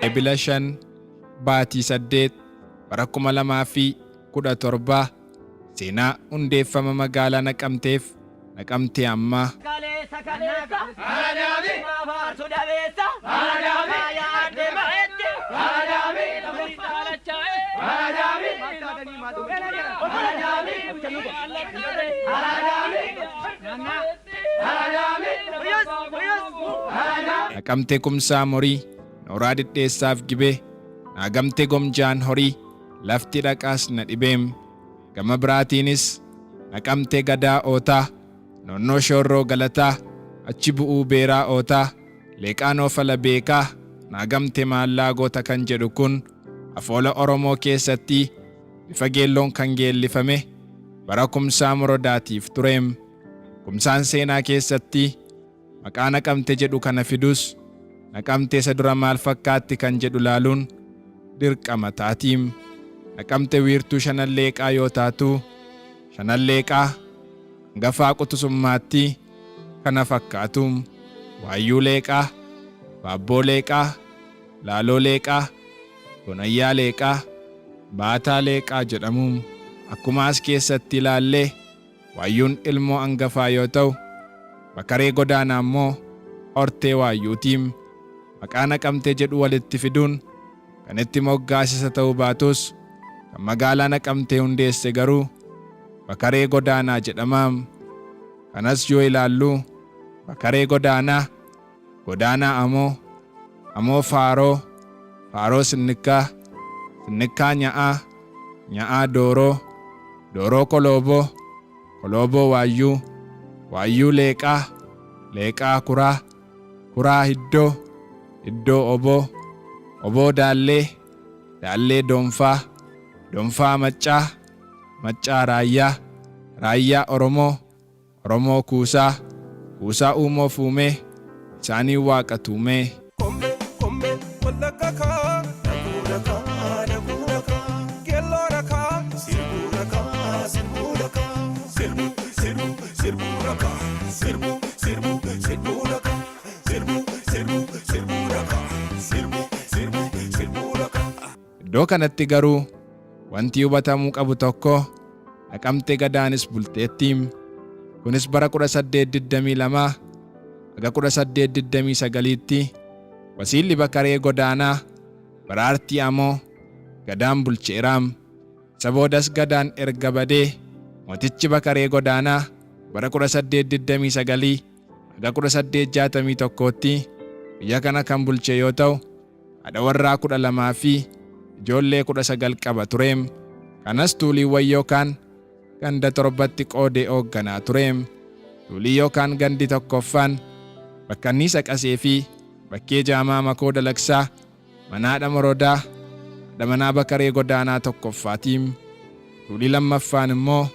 Ebila 5 baatii 8 bara 2017 seenaa hundeeffama magaalaa Naqamteef Naqamtee ammaa. Kaleessa kaleessa faarsu dhabeessa faaya addee bahetti Naqamtee Kumsaa Morii, Nooraa Dhidheessaaf Gibee, Naagamtee Gomjaan Horii, Lafti dhaqaas na dhibeem. Gama biraatiinis Naqamtee Gadaa Ootaa, Noonnoo Shoorroo Galataa, Achi Bu'uu Beeraa Ootaa, Leeqaa Noofala Beekaa, Naagamte Maallaa Goota kan jedhu kun afoola Oromoo keessatti bifa geelloon kan geellifame bara Kumsaa Morodaatiif tureem. Kumsaan seenaa keessatti maqaa Naqamte jedhu kana fidus Naqamte isa dura maal fakkaatti kan jedhu laaluun dirqama taatiim. Naqamte wiirtuu Shanan Leeqaa yoo taatu, Shanan Leeqaa hangafaa qutusummaatti kana fakkaatu. Waayyuu Leeqaa, Baabboo Leeqaa, Laaloo Leeqaa, Gonayyaa Leeqaa, Baataa Leeqaa jedhamu. Akkuma as keessatti ilaalle Waayyuun ilmoo angafaa yoo ta'u, Bakaree Godaanaa immoo hortee Waayyuuti. Maqaa Naqamtee jedhu walitti fiduun kan itti moggaasisa ta'uu baatus, kan magaalaa Naqamtee hundeesse garuu Bakaree Godaanaa jedhama. Kanas yoo ilaallu Bakaree Godaanaa, Godaanaa Amoo, Amoo Faaroo, Faaroo Sinnikkaa, Sinnikkaa Nya'aa, Nya'aa Dooroo, Dooroo Kolooboo, Kolooboo Waayyuu, Waayyuu Leeqaa, Leeqaa Kuraa, Kuraa Hiddoo, Hiddoo Oboo, Oboo Daallee, Daallee Donfaa, Donfaa Maccaa, Maccaa Raayyaa, Raayyaa Oromoo, Oromoo Kuusaa, Kuusaa Uumoo Fuumee, Isaaniin Waaqa Tuumee. Kombee kombee wallagga kaa dhaquu dhaqaa dhaquu dhaqaa geelloo dhaqaa sirbuu dhaqaa sirbuu dhaqaa sirbuu sirbuu sirbuu dhaqaa sirbuu sirbuu sirbuu dhaqaa sirbuu sirbuu sirbuu dhaqaa sirbuu sirbuu sirbuu dhaqaa. Iddoo kanatti garuu wanti hubatamuu qabu tokko Naqamte Gadaanis bulteetti. Kunis bara 1822 haga 1829tti Wasiilli Bakaree Godaanaa Baraartii Amoo Gadaan bulcheera. Isa boodas Gadaan erga badee mootichi Bakaree Godaanaa bara 1829 haga 1861tti biyya kana kan bulche yoo ta'u, haadha warraa 12 fi ijoollee 19 qaba ture. Kanas tuuliiwwan yookaan ganda torbatti qoodee oogganaa ture. Tuulii yookaan gandi tokkoffaan Bakkanniisa Qasee fi Bakkee Jaamaa Makoo Dalagsaa mana haadha Morodaa, haadha manaa Bakaree Godaanaa tokkoffaati. Tuulii lammaffaan immoo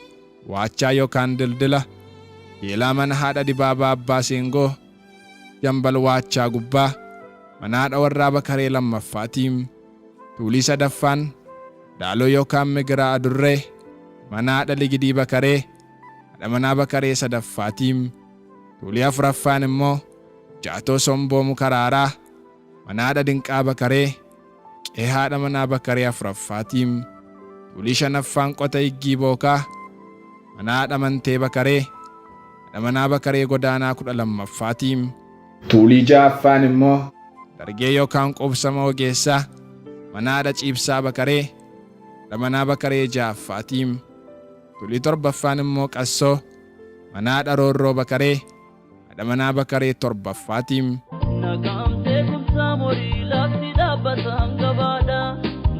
Waachaa yookaan Dildila Geelaa mana haadha Dibaabaa Abbaa Seengoo, Jambal Waachaa Gubbaa mana haadha warraa Bakaree lammaffaati. Tuulii sadaffaan Daaloo yookaan Migiraa Adurree mana haadha Ligidii Bakaree, haadha manaa Bakaree sadaffaati. Tuulii afuraffaan immoo Jaatoo Somboo Mukaraaraa mana haadha Dinqaa Bakaree, qe'ee haadha manaa Bakaree afuraffaati. Tuulii shanaffaan Qota Iggii Bookaa mana haadha Mantee Bakaree, haadha manaa Bakaree Godaanaa 12ffaati. Tuulii ja'affaan immoo Dargee yookaan Quubsama Ogeessaa mana haadha Ciibsaa Bakaree, haadha manaa Bakaree ja'affaati. Tuulii torbaffaan immoo Qassoo mana haadha Roorroo Bakaree, haadha manaa Bakaree torbaffaati. Naqamtee Kumsaa Morii lafti dhaabbataan gabaadha.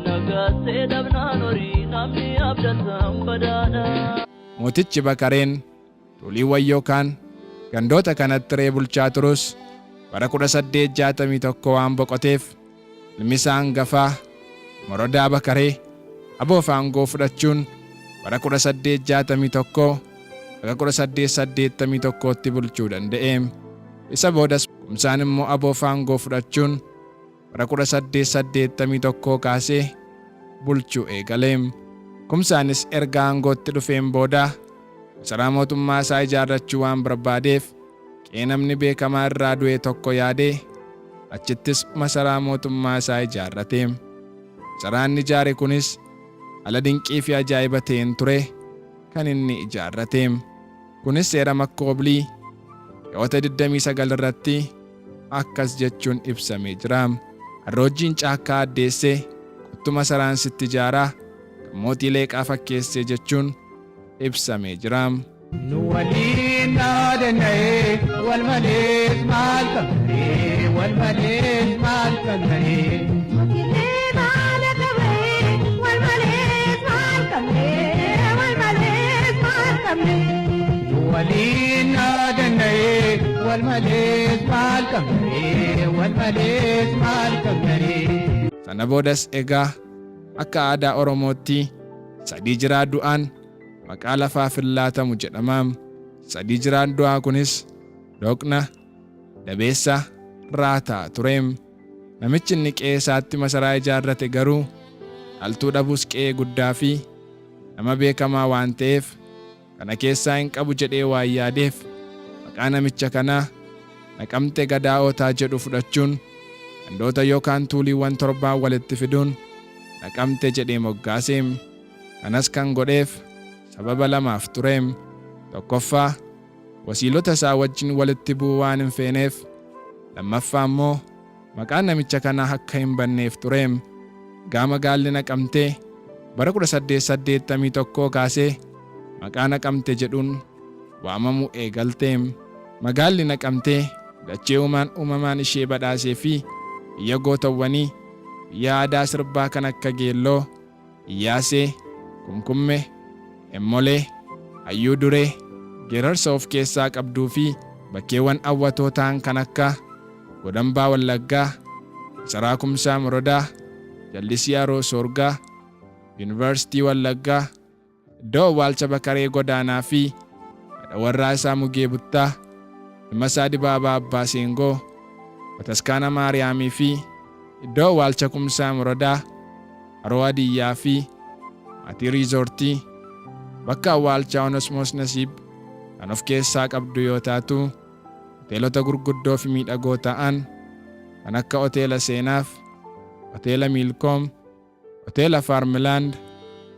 Nagaattee dhabnaan horii namni abdataan badaadha. Mootichi Bakareen tuuliiwwan yookaan gandoota kanatti ree bulchaa turus bara 1861 waan boqoteef ilmi isaa hangafaa Morodaa Bakaree aboof aangoo fudhachuun bara 1861 haga 1881tti bulchuu danda'e. Isa boodas Kumsaan immoo aboof aangoo fudhachuun bara 1881 kaasee bulchuu eegale. Kumsaanis erga aangootti dhufeen booda masaraa mootummaa isaa ijaarrachuu waan barbaadeef qe'ee namni beekamaa irraa du'e tokko yaadee Achittis masaraa mootummaa isaa ijaarrate. Masaraan inni ijaare kunis haala dinqii fi ajaa'iba ta'een ture kan inni ijaarrate. Kunis seera makkooblii keewwata 29 irratti akkas jechuun ibsamee jira. Arroojjiin caakkaa addeessee qottu masaraan sitti ijaaraa kan mootii leeqaa fakkeessee jechuun ibsamee jira. Nu waliin dhaadanna'ee wal malees maal qabnee wal malees maal qabnee. Mootilee baala qabee wal malees maal qabnee wal malees maal qabnee. Nu waliin dhaadanna'ee wal malees maal qabnee wal malees maal qabnee. Sana boodas egaa akka aadaa Oromootti sadii jiraa du'aan maqaa lafaaf hin laatamu jedhama. Sadii jiraan du'aa kunis Doqna, Dabeessa, Raataa ture. Namichi inni qe'ee isaatti masaraa ijaarrate garuu dhaltuu dhabus qe'ee guddaa fi nama beekamaa waan ta'eef kana keessaa hin qabu jedhee waan yaadeef maqaa namicha kanaa Naqamte Gadaa Ootaa jedhu fudhachuun gandoota yookaan tuuliiwwan torbaan walitti fiduun Naqamte jedhee moggaase. Kanas kan godheef sababa lamaaf ture. Tokkoffaa, wasiilota isaa wajjin walitti bu'uu waan hin feeneef, lammaffaa immoo maqaan namicha kanaa akka hin banneef ture. Egaa magaalli Naqamtee bara 1881 kaasee maqaa Naqamte jedhuun waamamuu eegalte. Magaalli Naqamtee dachee uumaan uumamaan ishee badhaasee fi biyya gootowwanii, biyya aadaa sirbaa kan akka Geelloo, Iyyaasee, Kumkumme, Emmolee, Hayyuu Duree, geerarsa of keessaa qabduu fi bakkeewwan hawwatoo ta'an kan akka Godambaa Wallaggaa, Masaraa Kumsaa Morodaa, Jallisii Haroo Soorgaa, Yuunivarsiitii Wallaggaa, iddoo awwaalcha Bakaree Godaanaa fi haadha warraa isaa Mugee Buttaa, ilma isaa Dibaabaa Abbaa Seengoo, Bataskaana Maariyaamii fi iddoo awwaalcha Kumsaa Morodaa, Haroo Hadiyyaa fi Maatii Riizoortii, bakka awwaalchaa Onosmoos Nasiib kan of keessaa qabdu yoo taatu, hoteelota gurguddoo fi miidhagoo ta'an kan akka Hoteela Seenaaf, Hoteela Miilkoom, Hoteela Faarmilaand,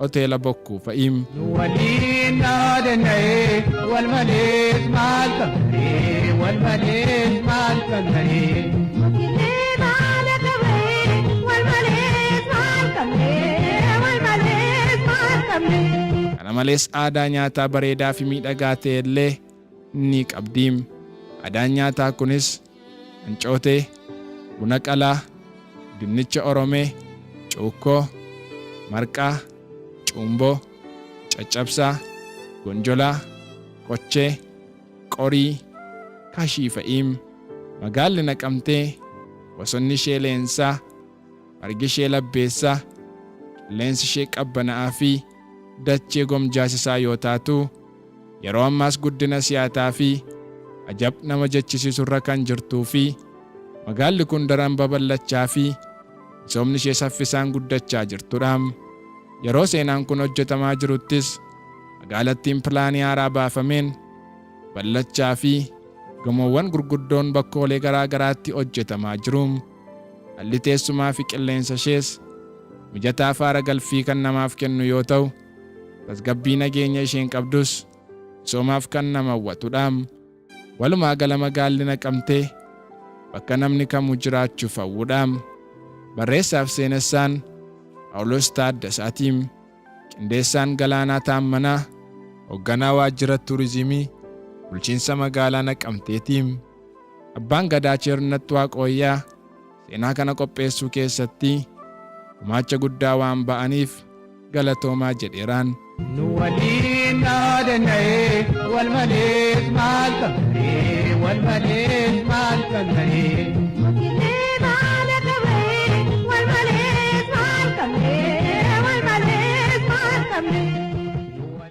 Hoteela Bokkuu fa'i. Nu waliin dhaadanna'ee wal malees maal qabnee wal malees maal qabnee. Mootilee baala qabee wal malees maal qabnee wal malees maal qabnee. Kana malees aadaa nyaataa bareedaa fi miidhagaa ta'e illee ni qabdi. Aadaan nyaataa kunis ancootee, buna qalaa, dinnicha Oromee, cuukkoo, marqaa, cuumboo, caccabsaa, gonjolaa, qochee, qorii, kashii fa'i. Magaalli Naqamtee bosonni ishee leensaa, margi ishee labbeessaa, qilleensi ishee qabbana'aa fi dachee gomjaasisaa yoo taatu, yeroo ammaas guddina si'ataa fi ajab nama jechisiisurra kan jirtuu fi magaalli kun daran babal'achaa fi misoomni ishee saffisaan guddachaa jirtudha. Yeroo seenaan kun hojjetamaa jiruttis magaalattiin pilaanii haaraa baafameen bal'achaa fi gamoowwan gurguddoon bakkoolee garaa garaatti hojjetamaa jiru. Haalli teessumaa fi qilleensa ishees mijataa faara galfii kan namaaf kennu yoo ta'u, tasgabbii nageenya isheen qabdus misoomaaf kan nama hawwatudha. Walumaa gala magaalli Naqamtee bakka namni kamuu jiraachuuf hawwudha. Barreessaaf seenessaan Phaawulos Taaddasaati. Qindeessaan Galaanaa Taammanaa hoogganaa waajjira turizimii bulchiinsa magaalaa Naqamteeti. Abbaan Gadaa Cheernet Waaqooyyaa seenaa kana qopheessuu keessatti gumaacha guddaa waan ba'aniif galatoomaa jedheeraan. Nu waliin dhaadanna'ee wal malees maal qabnee wal malees maal qabnee. Mootilee